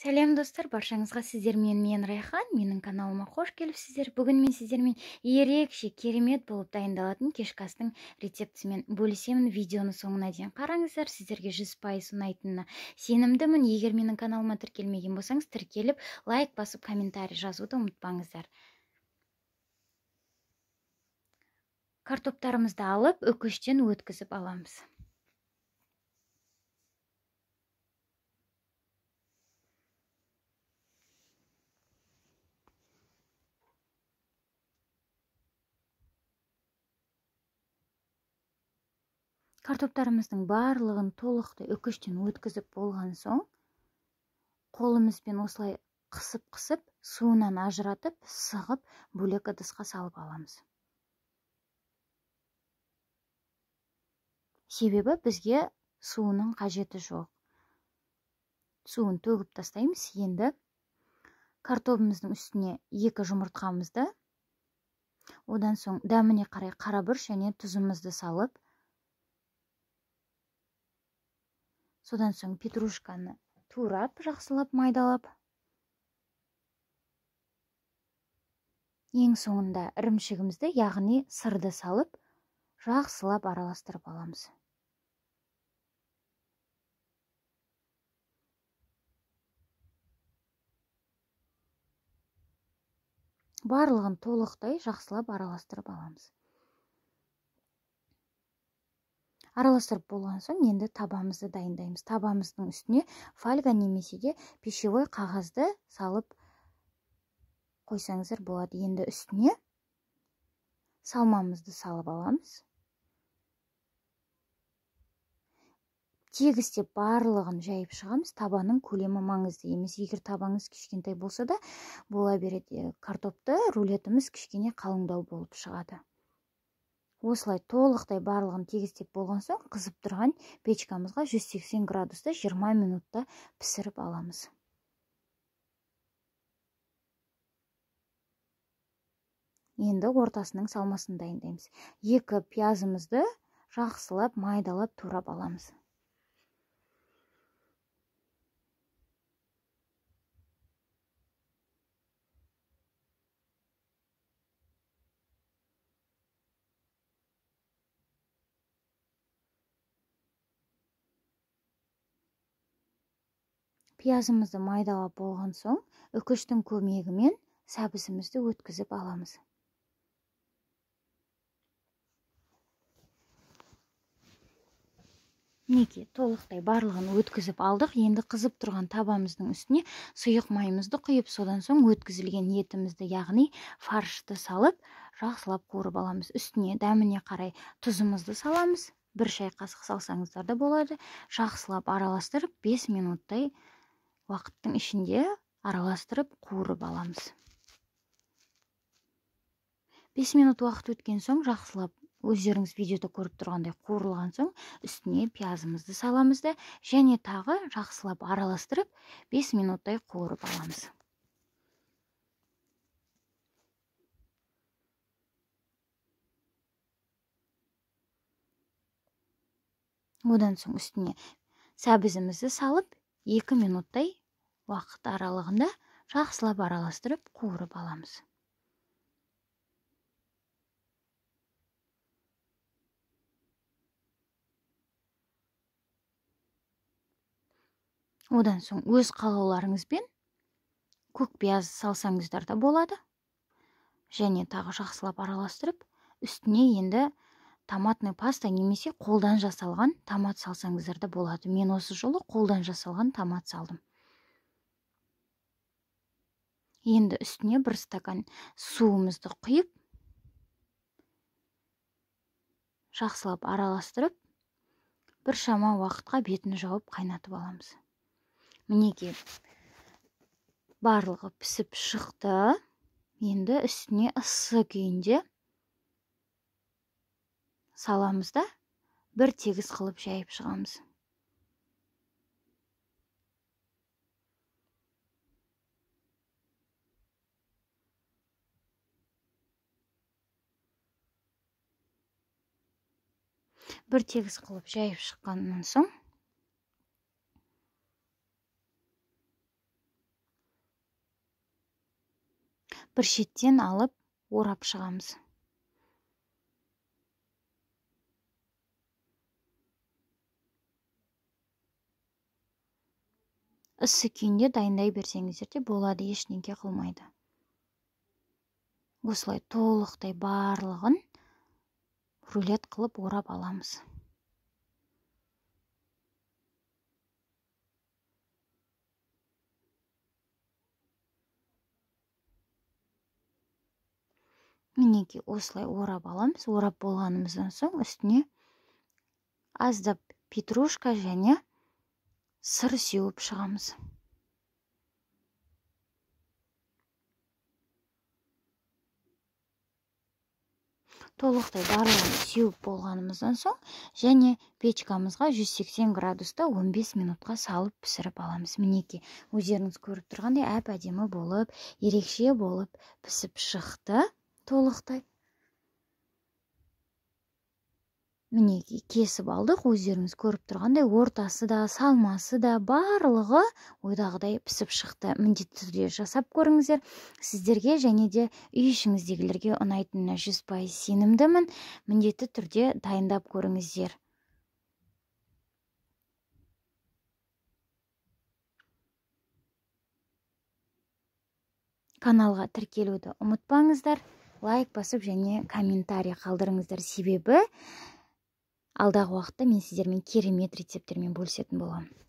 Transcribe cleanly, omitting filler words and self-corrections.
Сәлем достар, баршаңызға сіздермен мен Райхан, менің каналыма қош келіпсіздер. Бүгін мен сіздермен ерекше керемет болып дайындалатын кешкі астың рецептісімен бөлісемін. Видеоны соңына дейін қараңыздар, сіздерге 100% ұнайтынына сенімдімін. Егер менің каналыма тіркелмеген болсаңыз, тіркеліп, лайк басып, комментарий жазуды ұмытпаңыздар. Картоптарымызды алып, үкіштен өткізіп аламыз. Картоптарымыздың барлығын толықтай үкіштен өткізіп болған соң, қолымызбен осылай қысып-қысып, суынан ажыратып, сығып, бөлек ыдысқа салып аламыз. Себебі бізге суының қажеті жоқ. Суын төгіп тастаймыз. Енді картобымыздың үстіне 2 жұмыртқамызды, одан соң дәміне қарай қара бұрыш және тұзымызды салып, содан соң петрушканы турап, жақсылап майдалап, ең соңында ірімшігімізді, яғни сырды салып, жақсылап араластырып аламыз. Барлығын толықтай жақсылап араластырып аламыз. Араластырып болған соң енді табамызды дайындаймыз. Табамыздың үстіне фольга немесе де пищевой қағазды салып қойсаңыздар болады. Енді үстіне салмамызды салып аламыз. Тегістеп барлығын жайып шығамыз. Табаның көлемі маңызды емес. Егер табаңыз кішкентай болса да бола береді. Картопты рулетіміз кішкене қалыңдау болып шығады. Осылай толықтай барлығын тегістеп болған соң, қызып тұрған печкамызға 180 градуста 20 минутта пісіріп аламыз. Енді ортасының салмасын дайындаймыз. 2 пиязымызды жақсылап майдалап турап аламыз. Пиязымызды майдалап болған соң, үкіштің көмегімен сәбізімізді өткізіп аламыз. Мінекей, толықтай барлығын өткізіп алдық. Енді қызып тұрған табамыздың үстіне сұйық майымызды құйып, содан соң өткізілген етімізді, яғни фаршты салып, жақсылап қуырып аламыз. Үстіне дәміне қарай тұзымызды саламыз. 1 шай қасық салсаңыздар да болады. Жақсылап араластырып, 5 минуттай уақыттың ішінде араластырып қуырып аламыз. 5 минут уақыт өткен соң жақсылап өздеріңіз видеода көріп тұрғандай қуырылған соң үстіне пиязымызды саламыз да және тағы жақсылап араластырып 5 минуттай қуырып аламыз. Одан соң үстіне сәбізімізді салып 2 минуттай уақыт аралығында жақсылап араластырып қуырып аламыз. Одан соң өз қалауларыңызбен көк пияз салсаңыздар да болады. Және тағы жақсылап араластырып, үстіне енді томатный паста немесе қолдан жасалған томат салсаңыздар да болады. Мен осы жолы қолдан жасалған томат салдым. Енді үстіне 1 стакан суымызды құйып, жақсылап араластырып, бір шама уақытқа бетін жауып қайнатып аламыз. Мінекей, барлығы пісіп шықты. Енді үстіне ыссы күйінде саламыз да бір тегіс қылып жайып шығамыз. Бір тегіс қылып жайып шыққаннан соң Бір шеттен алып орап шығамыз. Ыссы күйінде дайындай берсеңіздер де болады, ештеңе қылмайды. Осылай толықтай барлығын рулет қылып орап аламыз. Мінекей осылай орап аламыз. Орап болғанымыздан соң үстіне аздап петрушка және сыр сеуіп шығамыз. Толықтай барлығын сеуіп болғанымыздан соң және печкамызға 180 градуста 15 минутқа салып пісіріп аламыз. Мінекей өздеріңіз көріп тұрғандай әп-әдемі болып, ерекше болып пісіп шықты толықтай. Мінекей кесіп алдық, өздеріңіз көріп тұрғандай ортасы да, салмасы да барлығы ойдағыдай пісіп шықты. Міндетті түрде жасап көріңіздер. Сіздерге және де үй ішіңіздегілерге ұнайтынына 100% сенімдімін. Міндетті түрде дайындап көріңіздер. Каналға тіркелуді ұмытпаңыздар. Лайк басып және комментарий қалдырыңыздар, себебі алдағы уақытта мен сіздермен керемет рецепттермен бөлісетін боламын.